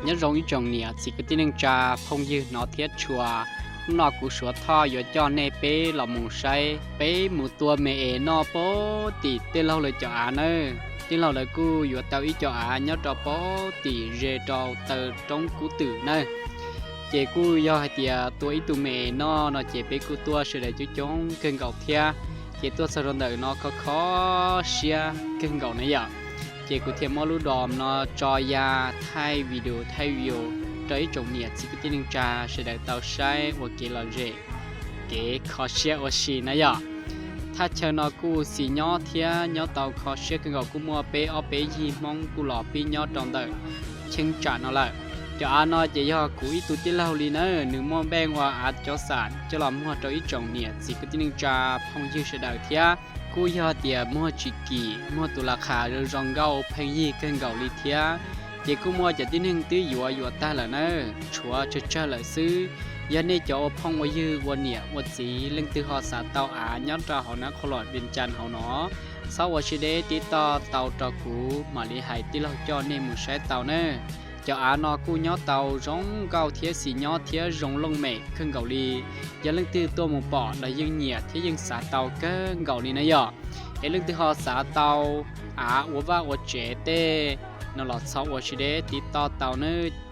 Nyob zoo ib tsoom niam txiv kwv tij neej tsa phooj ywg hnov thiab tshua. Hnub no kuv Suav Thoj yuav coj nej peb los mus saib, peb mus tua me es noj puag tim tij laug lawv cov av nawb. Tij laug lawv kuj yuav tau ib co av nyob rau puag tim ze rau taw roob kub twm nawb. Ces kuj yog hais tias tua ib tug me es noj no ces peb kuj tuaj sawv daws coob coob kawg nkaus thiab. Ces tuaj txog rau ntawm no kho kho siab kawg nkaus na yom. Ces kuv thiaj muab lub dos no tso ya thaij video thaij view rau ib tsoom niam txiv kwv tij neej tsa sawv daws tau saib ua kev lom zem, kev kho siab ua si na yom. Thaj chaw no kuj xis nyob thiab nyob tau kho siab kawg nkaus, kuj muaj peb ob peb yig Hmoob kuj los pib nyob rau ntawm cheeb tsam no lawm. Cov av no ces yog kuv ib tug tij laug li na, nws muaj npeej ua av cov xam coj los muag rau ib tsoom niam txiv kwv tij neej tsa phooj ywg sawv daws thiab. Kuj yog tias muag tsis kim, muag tus las khas zoo zoo nkauj pheej yig kawg nkaus li thiab. Ces kuj muaj cov tib neeg twb yuav yuav tag lawm na, tshuav tsawg tsawg lawm xwb. Yog nej cov ua phooj ua ywg ua niam ua txiv leej twg ho xav tau av nyob rau hauv Nab Qhua Luam Vias Cas hauv no, txhob ua siab deb tib toj tau rau kuv mam li hais tij laug coj nej mus saib tau na. Cov av no kuj nyob tau zoo nkauj thiab xis nyob thiab zoo looj mem kawg nkaus li. Yog leej twg tuaj mus pom los yeej nyiam thiab yeej xav tau kawg nkaus li na yom. Es leej twg ho xav tau av ua vaj ua tsev tej no los txhob ua siab deb tib toj tau nawb.